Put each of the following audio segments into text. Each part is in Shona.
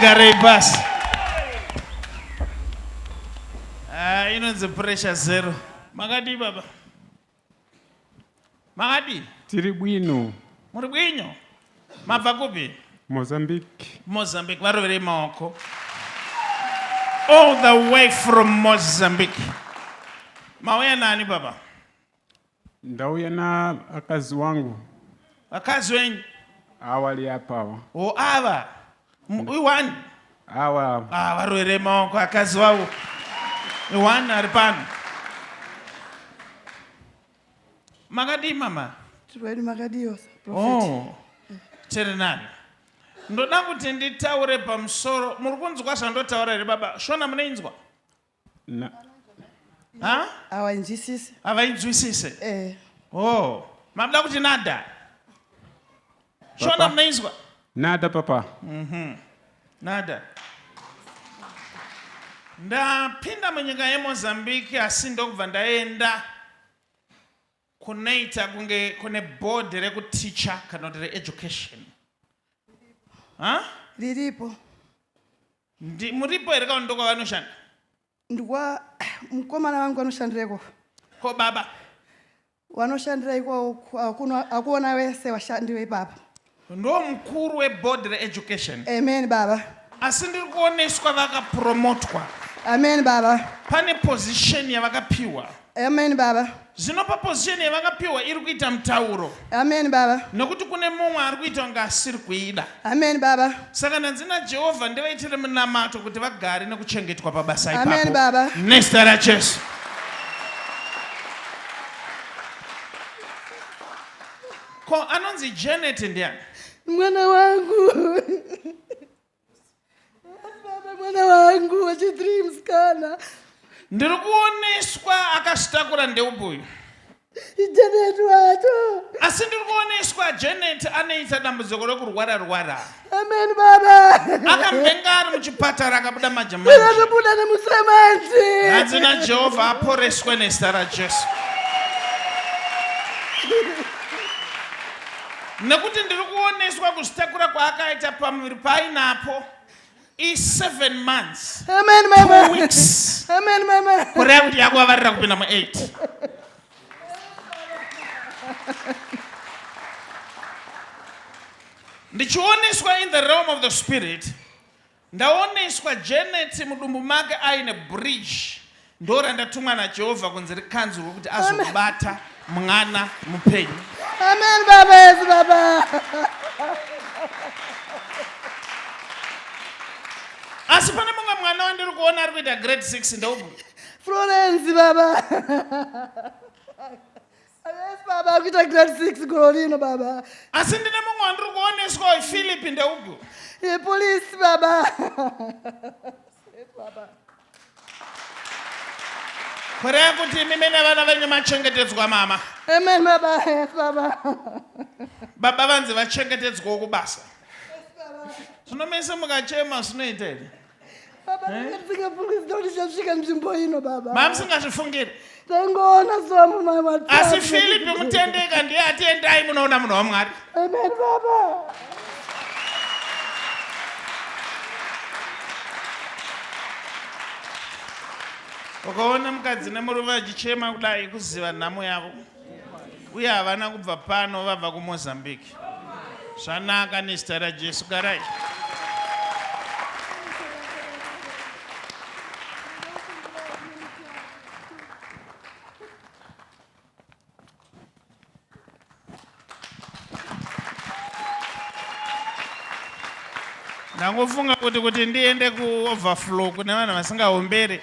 Ngatigarei pasi. Ah, inonzi pressure zero. Makadii baba? Makadii? Tiri bwino. Muri bwinyo? Mabva kupi? Mozambique. Mozambique, varoverei maoko. All the way from Mozambique. Mauya nani baba? Ndauya na akazi wangu. Vakazi wenyu? Awa ali apa awa. O ava. Iwani? Awa. Ah, varoverei maoko akazi wavo. Iwani ari pano. Makadii mama? Tiri makadiwa prophet. Oh. Tiri nani? Ndoda kuti nditaure pamusoro. Muri kunzwa zvandotaura here baba? Shona munoinzwa? Na, Ha? Hawainzwisisi. Havainzwisise. Eh. Oh. Mabuda kuti nada. Shona Papa. munoinzwa? Nada papa. Nada. Ndapinda munyika yeMozambique asi ndokubva ndaenda kunoita kunge kune board rekuticha kana kuti reeducation. Ha? Riripo. Ndi, muripo here kana ndokwavanoshanda? Ndikwa mukomana vangu vanoshandira ikoko. Ko baba? Vanoshandira ikoko akuona wese vashandi veipapa. Ndo mukuru weboard reeducation. Amen baba. Asi ndiri kuoneswa vakapromotwa. Amen baba. Pane position yavakapiwa. Amen baba. Zvino paposition yavakapiwa iri kuita mutauro. Amen baba. Nokuti kune mumwe ari kuita kunge asiri kuida. Amen baba. Saka ndanzi naJehovha ndivaitire munamato kuti vagare nekuchengetwa pabasa ipapo. Amen baba. Nezita raJesu. Ko anonzi Janet ndiani? Mwana wangu. Baba mwana wangu wechi3 musikana. Ndiri kuoneswa akazvitakura ndeupi uyu? Janet wacho. Asi ndiri kuoneswa Janet anoita dambudziko rekurwara rwara. Amen baba. Akambenga ari muchipatara akabuda manje manje. Akatobuda nemusemanzi. Hanzi naJehovha aporeswe nezita raJesu. Nekuti ndiri kuoneswa kuzvitakura kwaakaita pamuviri paainapo i7 months. Amen mama. 2 weeks. Amen mama. Kureva kuti yakuvavarira kupinda mu8. Ndichioneswa in the realm of the spirit Ndaoneswa Janet mudumbu make aine bridge ndorandatumwa naJehovha kunzi rikanzurwe kuti azobata mwana mupenyu. Amen baba, yes baba. Asi pane mumwe mwana wandiri kuona ari kuita grade 6 ndeupi? Florence baba. Yes baba, ari kuita grade 6 gore rino baba. Asi ndine mumwe wandiri kuoneswa Philip ndeupi? Yepolice baba. Yes baba. Kureva kuti imi mene vana venyu machengetedzwa mama. Amen baba, yes baba. Baba vanzi vachengetedzwawo kubasa. Zvino mese mukachema zvinoita here? Baba, eh? Ndingafungi kuti tichasvika nzvimbo ino baba. Mamusingazvifungiri. Tangoona somu mama. Asi Philip mutendeka ndiye atiendai munoona munhu waMwari. Amen baba. Ukaona mukadzi nemurume vachichema kudai kuziva nhamo yavo. Uye havana kubva pano vabva kuMozambique. Zvanaka nezita raJesu garai. Ndangofunga kuti kuti ndiende kuoverflow kune vanhu vasingaombere.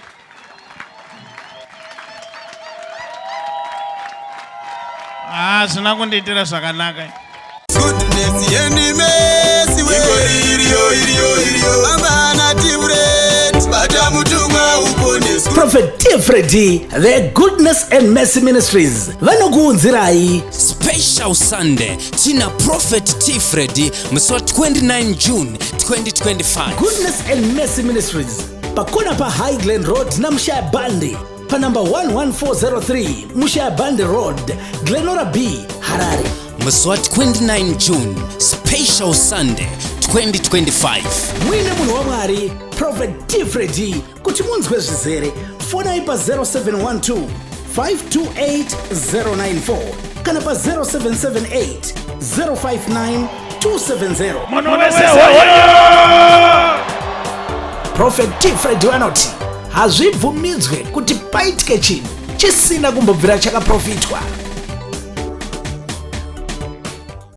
Ah, zvina kundiitira zvakanaka. Goodness and mercy we iriyo iriyo iriyo vambana tivret bata mutumwa uponeswe. Prophet T. Freddy veGoodness and Mercy Ministries vanokuunzirai Special Sunday tina Prophet T. Freddy musi wa 29 June 2025. Goodness and Mercy Ministries pakona paHigh Glen Road naMushaya Bandi panumber 11403 Mushaya Bandi Road, Glenora B, Harare. Musi wa 29 June, Special Sunday 2025. Muine munhu waMwari Prophet T Freddy. Kuti munzwe zvizere, fonai pa 0712 528 094 kana pa 0778 059 270. Munhu wese hoyo! Prophet T Freddy vanoti hazvibvumidzwe kuti paitike chinhu chisina kumbobvira chakaprofitwa.